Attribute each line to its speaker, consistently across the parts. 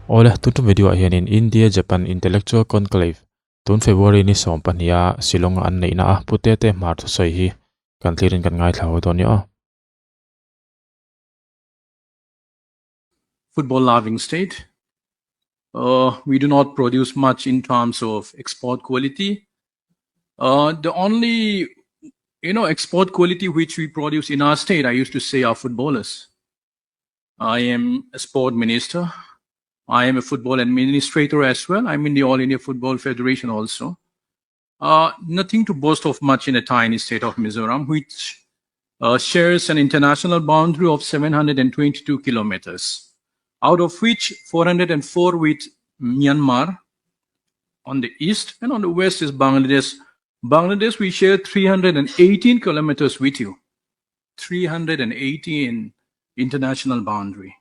Speaker 1: Awle, tun tum video ah hianin India Japan Intellectual Conclave tun February ni 12 a Shillong a an neihna a Pu Tete Hmar thusawi hi kan thlirin kan ngaithla haw dawn nia aw.
Speaker 2: Football loving state. Uh, we do not produce much in terms of export quality. Uh, the only export quality which we produce in our state, I used to say, are footballers. I am a sport minister. I am a football administrator as well. I'm in the All India Football Federation also. Nothing to boast of much in a tiny state of Mizoram, which shares an international boundary of 722 kilometers, out of which 404 with Myanmar on the east, and on the west is Bangladesh. Bangladesh, we share 318 kilometers with you. 318 international boundary.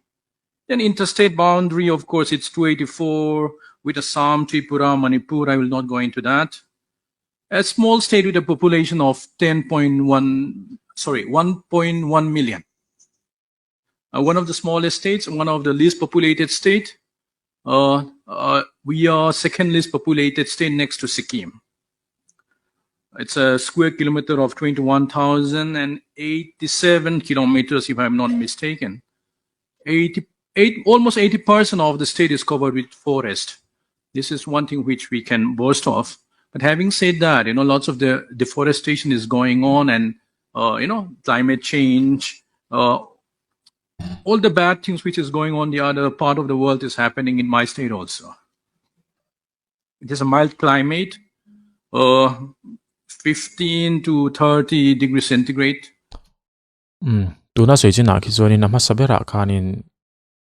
Speaker 2: Then interstate boundary, of course, it's 284 with Assam, Tripura, Manipur. I will not go into that. A small state with a population of 10.1, sorry, 1.1 million. One of the smallest states, one of the least populated state. We are second least populated state next to Sikkim. It's a square kilometer of 21,087 kilometers, if I'm not mistaken. 88, almost 80% of the state is covered with forest. This is one thing which we can boast of. But having said that, lots of the deforestation is going on and, climate change, all the bad things which is going on the other part of the world is happening in my state also. It is a mild climate, 15 to 30 degrees centigrade.
Speaker 1: Tuna sawi chinah khi chuanin a hmasa berah khanin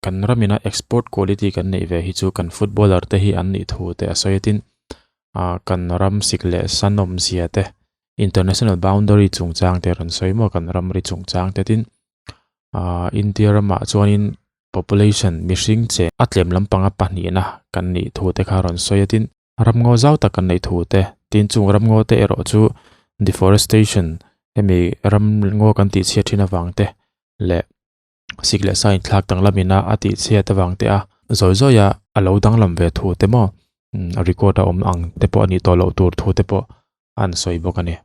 Speaker 1: kan ramina export quality kan neih ve hi chu kan footballer te hi an nih thu te a sawi a tin ah kan ram sik leh san awmzia te international boundary chungchang te rawn sawi maw kan ramri chungchang te tin ah India ramah chuanin population mihring che a tlem lampanga pahnihna kan nih thu te kha rawn sawi a tin ramngaw zau tak kan neih thu te tin chung ramngaw te erawh chu deforestation hemi ramngaw kan tih chhiat thin avang te leh sik leh sa inthlak danglam ina a tih chhiat avang te a zawi zawi a a lo danglam ve thu te maw record a awm ang te pawh a nih tawh loh tur thu te pawh an sawi bawk a ni.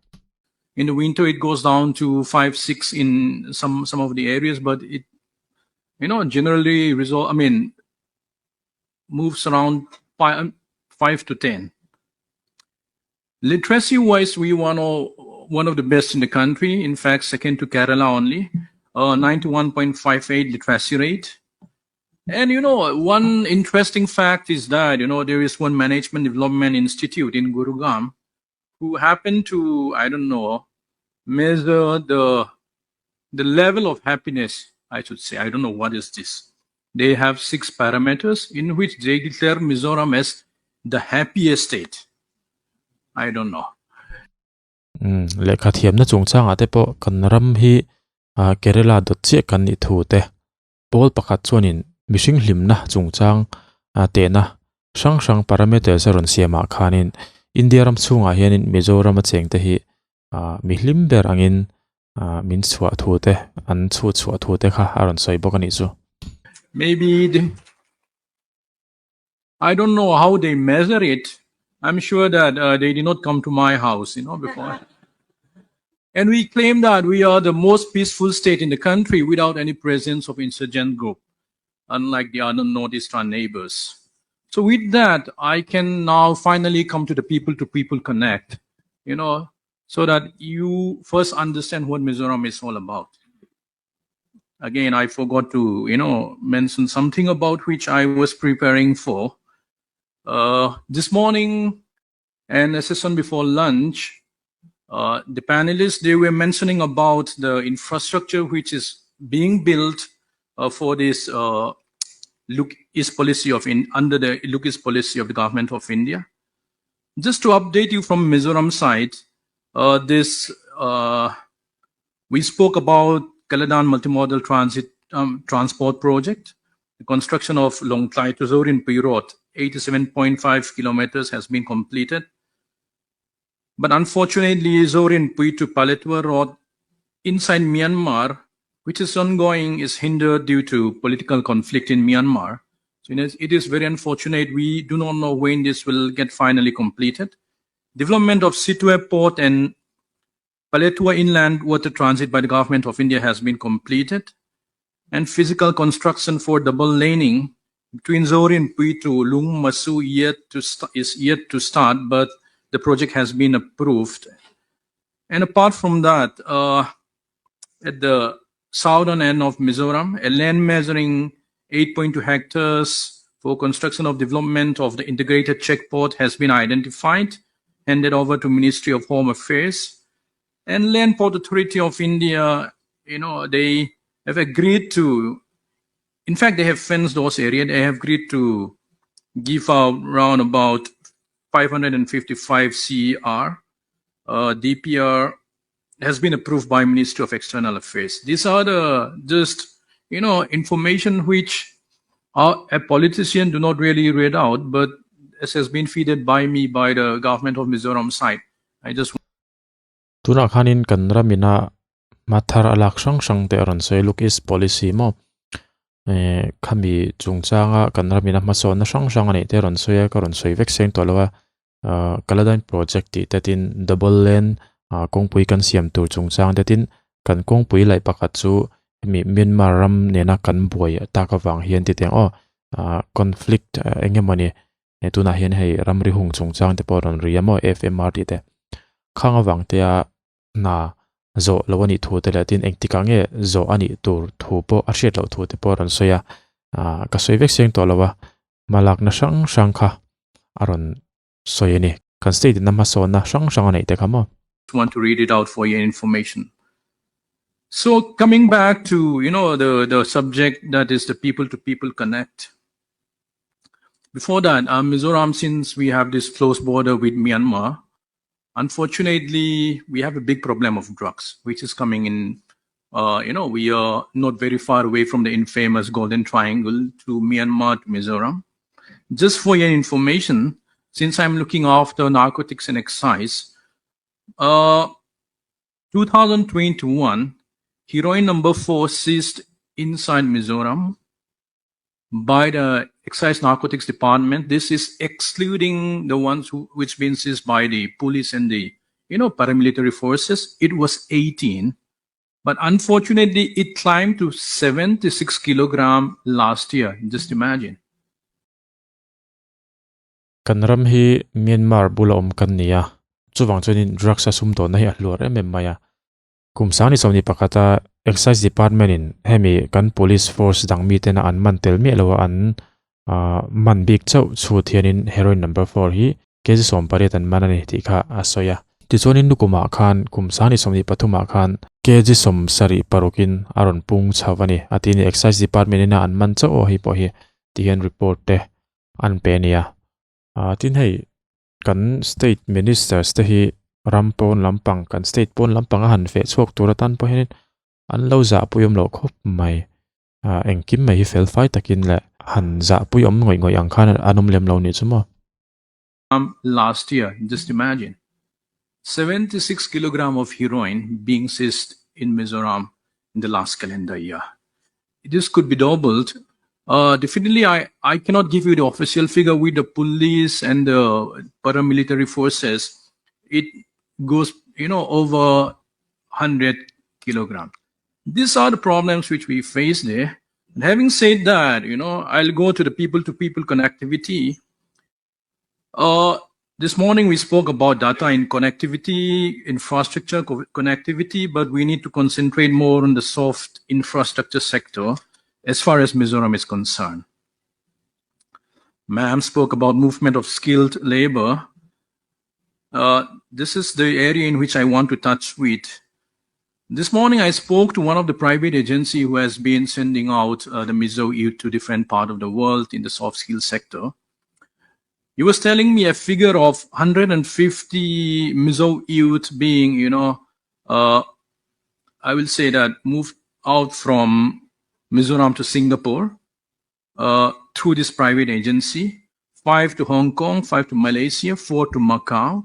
Speaker 2: In the winter it goes down to 5 6 in some of the areas, but it generally result, I mean, moves around 5 to 10. Literacy wise, we one of the best in the country. In fact, second to Kerala only, 91.58 literacy rate. And one interesting fact is that there is one management development institute in Gurugram who happened to, I don't know, measure the level of happiness, I should say. I don't know what is this. They have six parameters in which they declare Mizoram as the happiest state. I don't know.
Speaker 1: Lehkha thiamna chungchangah te pawh kan ram hi Kerala dawt chiah kan nih thu te pawl pakhat chuanin mihring hlimna chungchang tehna hrang hrang parameters a rawn siamah khanin India ram chhungah hianin Mizoram a cheng te hi mi hlim ber angin min chhuah thu te an chhut chhuah thu te kha a rawn sawi bawk a nih chu.
Speaker 2: Maybe the, I don't know how they measure it. I'm sure that they did not come to my house before. And we claim that we are the most peaceful state in the country without any presence of insurgent group, unlike the other northeastern neighbors. So with that, I can now finally come to the people-to-people connect, so that you first understand what Mizoram is all about. Again, I forgot to mention something about which I was preparing for. This morning and a session before lunch, the panelists, they were mentioning about the infrastructure which is being built for this Look East policy of in under the Look East policy of the government of India. Just to update you from Mizoram side, this we spoke about Kaladan Multimodal Transit Transport Project. The construction of Lawngtlai to Zorinpui Road, 87.5 kilometers has been completed. But unfortunately, Zorinpui to Paletwa Road inside Myanmar, which is ongoing, is hindered due to political conflict in Myanmar. So it is very unfortunate. We do not know when this will get finally completed. Development of Sittwe Port and Paletwa Inland Water Transit by the Government of India has been completed. And physical construction for double laning between Zorinpui to Lungmasuh is yet to start, but the project has been approved. And apart from that, at the southern end of Mizoram, a land measuring 8.2 hectares for construction of development of the integrated checkpoint has been identified, handed over to Ministry of Home Affairs. And Land Port Authority of India, they have agreed to, in fact, they have fenced those area. They have agreed to give out round about 555 CR. DPR has been approved by Ministry of External Affairs. These are the just information which a politician do not really read out, but this has been feeded by me by the government of Mizoram side. I just
Speaker 1: Tunah khanin kan ramina mathar alak hrang hrang te aron sawi Look East Policy maw khami chungchanga kan ramina hmasawnna hrang hrang ani te rawn sawi a ka rawn sawi vek seng tawh lo a Kaladan project tih te tin double lane kawngpui kan siam tur chungchang te tin kan kawngpui laih pakhat chu hemi Myanmar ram nena kan buai tak avang hian ti teng aw conflict engemawni tunah hian hei ramri hung chungchang te pawh a rawn ri a maw F_M_R tih te khang avang te a hna zawh lo a nih thu te leh tin engtikah nge zawh a nih tur thu pawh a hriat loh thu te pawh a rawn sawi a ka sawi vek seng tawh lo a hmalakna hrang hrang kha a rawn sawi a ni kan state in a hmasawnna hrang hrang a neih te kha maw.
Speaker 2: Want to read it out for your information. So coming back to the subject that is the people to people connect. Before that, Mizoram, since we have this close border with Myanmar, unfortunately, we have a big problem of drugs, which is coming in. We are not very far away from the infamous Golden Triangle to Myanmar to Mizoram. Just for your information, since I'm looking after narcotics and excise, 2021, heroin number 4 seized inside Mizoram by the Excise Narcotics Department. This is excluding the ones which been seized by the police and the paramilitary forces. It was 18, but unfortunately it climbed to 76 kilogram last year. Just imagine.
Speaker 1: Kan ram hi Myanmar bula awm kan ni a, chuvang chuanin drugs a sum dawnna hi a hluar em em mai a. Kum sang ni sawmni pakhata Excise Department in hemi kan police force dang mi tena an man tel miah lo a an man bik chauh chhut hianin heroin number 4 hi kg 18 an man a ni tih kha a sawi a. Tichuanin nukumah khan kum sang ni 23ah khan kg 76 in a rawn pung chho a ni. A ti ni Excise Department ina an man chauh aw hei pawh hi ti hian report te an pe nia. Tin hei kan state ministers te hi ram pawn lampang kan state pawn lampang a han feh chhuak tur atan pawh hianin an lo zah pui awm loh khawp mai. Engkim mai hi fel fai takin leh han zah pui awm ngawih ngawih ang khan an awm lem lo nih chu maw.
Speaker 2: Last year, just imagine, 76 kilogram of heroin being seized in Mizoram in the last calendar year. This could be doubled. Definitely, I cannot give you the official figure with the police and the paramilitary forces. It goes over 100 kilogram. These are the problems which we face there. And having said that, I'll go to the people-to-people connectivity. This morning we spoke about data in connectivity, infrastructure connectivity, but we need to concentrate more on the soft infrastructure sector as far as Mizoram is concerned. Ma'am spoke about movement of skilled labor. This is the area in which I want to touch with. This morning I spoke to one of the private agency who has been sending out the Mizo youth to different part of the world in the soft skills sector. He was telling me a figure of 150 Mizo youth being, I will say that moved out from Mizoram to Singapore through this private agency, 5 to Hong Kong, 5 to Malaysia, 4 to Macau,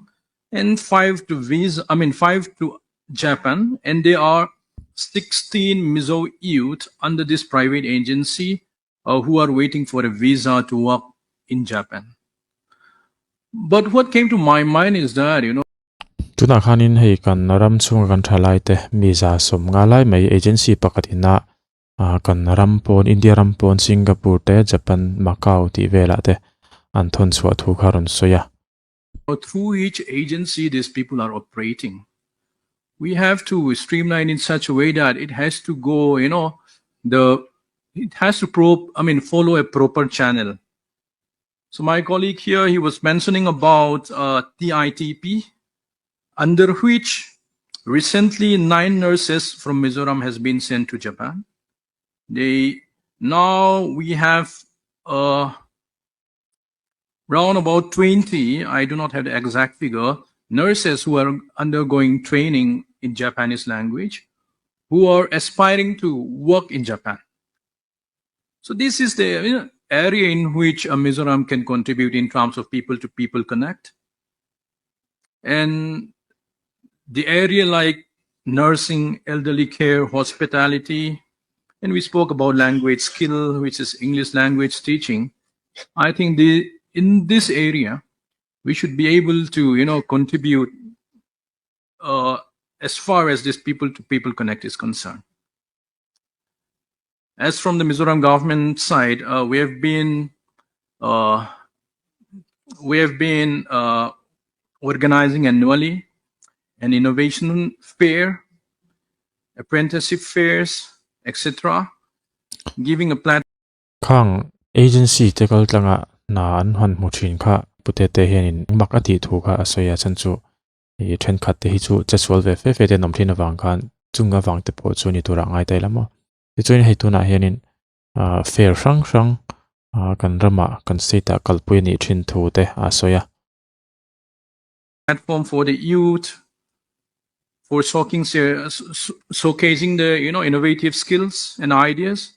Speaker 2: and 5 to Visa, I mean, 5 to Japan, and there are 16 Mizo youth under this private agency who are waiting for a visa to work in Japan. But what came to my mind is that, you know,
Speaker 1: Tunah khanin hei kan ram chhunga kan thalai te mi 150 lai mai agency pakhat ina kan ram pawn India ram pawn Singapore te Japan Macau tih velah te an thawn chhuah thu kha rawn sawi a.
Speaker 2: Through which agency these people are operating. We have to streamline in such a way that it has to go, you know, the it has to probe, I mean, follow a proper channel. So my colleague here, he was mentioning about TITP, under which recently 9 nurses from Mizoram has been sent to Japan. They now we have round about 20, I do not have the exact figure, nurses who are undergoing training in Japanese language, who are aspiring to work in Japan. So this is the area in which Mizoram can contribute in terms of people-to-people connect. And the area like nursing, elderly care, hospitality, and we spoke about language skill, which is English language teaching. I think the in this area, we should be able to contribute as far as this people-to-people connect is concerned. As from the Mizoram government side, we have been organizing annually an innovation fair, apprenticeship fairs, etc., giving a platform
Speaker 1: Khang agency te kal tlanga na an han hmu thin kha pute te hianin mak a tih thu kha a sawi a chan chu i thenkhat te hi chu che sual ve fe fe te nom thin awang khan chunga wang te pawh chu ni tura ngai tai lama. Tichuan hei tunah hianin fair hrang hrang kan rama kan state ah kalpui ani thin thu te a sawi a.
Speaker 2: Platform for the youth, for showcasing the innovative skills and ideas.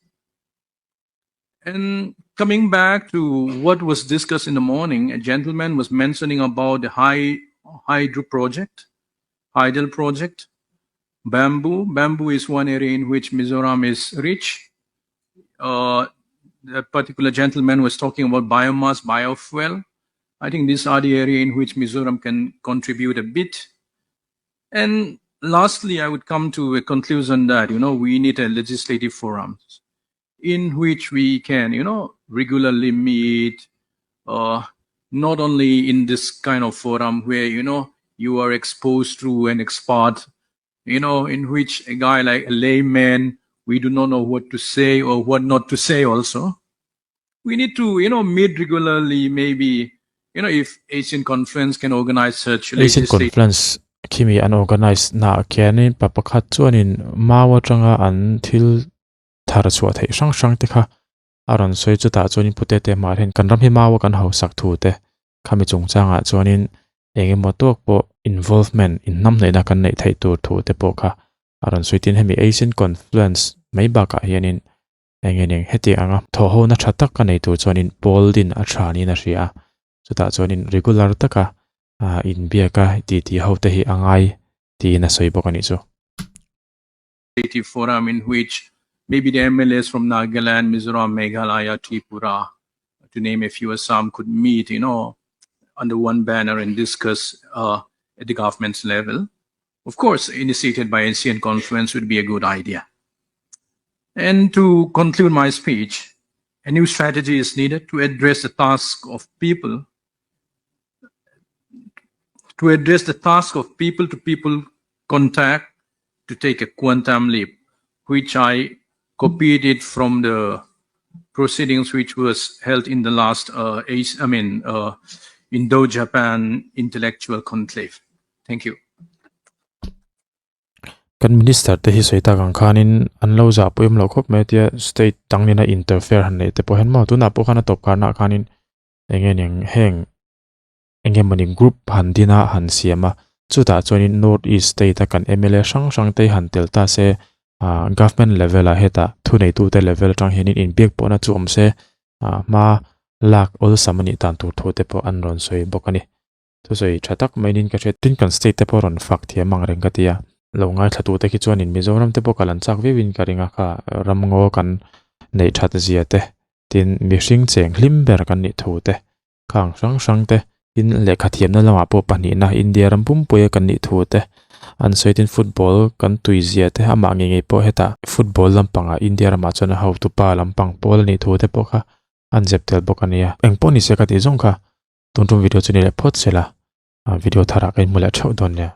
Speaker 2: And coming back to what was discussed in the morning, a gentleman was mentioning about the high hydro project, hydel project, bamboo. Bamboo is one area in which Mizoram is rich. That particular gentleman was talking about biomass, biofuel. I think these are the area in which Mizoram can contribute a bit. And lastly, I would come to a conclusion that we need a legislative forum in which we can regularly meet, not only in this kind of forum where you are exposed to an expert, in which a guy like a layman, we do not know what to say or what not to say also. We need to meet regularly, maybe, if Asian Conference can organize such
Speaker 1: Asian
Speaker 2: legislative
Speaker 1: Conference khimi an organize na khianin pa pakhat chuanin mawa tanga an thil thar chhuah theih hrang hrang te kha a rawn sawi chu tah chuanin pute te hmah hian kan ram hi mawa kan hausak thu te khami chungchangah chuanin engemaw tawk pawh involvement in hnam hnaihna kan neih theih tur thu te pawh kha a rawn sawi tin hemi Asian Conference mai bakah hianin engening heti anga thaw ho na tha tak ka nei tur chuanin pawl din a tha niin a hria a chutah chuanin regular taka in biaka ti ti ho te hi angai tiin a sawi bawk ani chu.
Speaker 2: Forum in which maybe the MLAs from Nagaland, Mizoram, Meghalaya, Tripura, to name a few, Assam could meet under one banner and discuss at the government's level. Of course, initiated by Asian Conference would be a good idea. And to conclude my speech, a new strategy is needed to address the task of people, to address the task of people-to-people contact to take a quantum leap, which I copied it from the proceedings which was held in the last, I mean, Indo-Japan Intellectual Conclave. Thank you.
Speaker 1: Kan minister te hi sawi tak ang khanin an lo za puim lo khawp mai tia state tangin a interfere han nei te pawh hian maw tunah pawh khan a tawp karna khanin enge ning heng enge mawni group han dina han siama chutah chuanin North East state a kan MLA hrang hrang te han tel ta se government level a heta thu nei tu te level atang hianin in biak pawhna chu awm se hma lak ol sam ani tan tur thu te pawh an rawn sawi bawk ani. Thu sawi tha tak mai nin ka hre tin kan state te pawh rawn fak thiam ang reng ka tia lo ngai thla tu te khi chuanin Mizoram te pawh kalan chak viau in ka ringa kha ramngaw kan nei that zia te. Tin, mihring cheng hlim ber kan nih thu te, khang hrang hrang te, tin lehkha thiamna lamah pawh pahnihna India ram pumpuia kan nih thu te an sawi tin football kan tui zia te amah ngei ngei pawh hetah football lampangah India ramah chuan a hotupa lampang pawl a nih thu te pawh kha an zep tel bawk a nia. Engpawh ni se ka tih zawng kha tun tum video chu ni leh phawt se la, video tharah ka inhmu leh theuh dawn nia.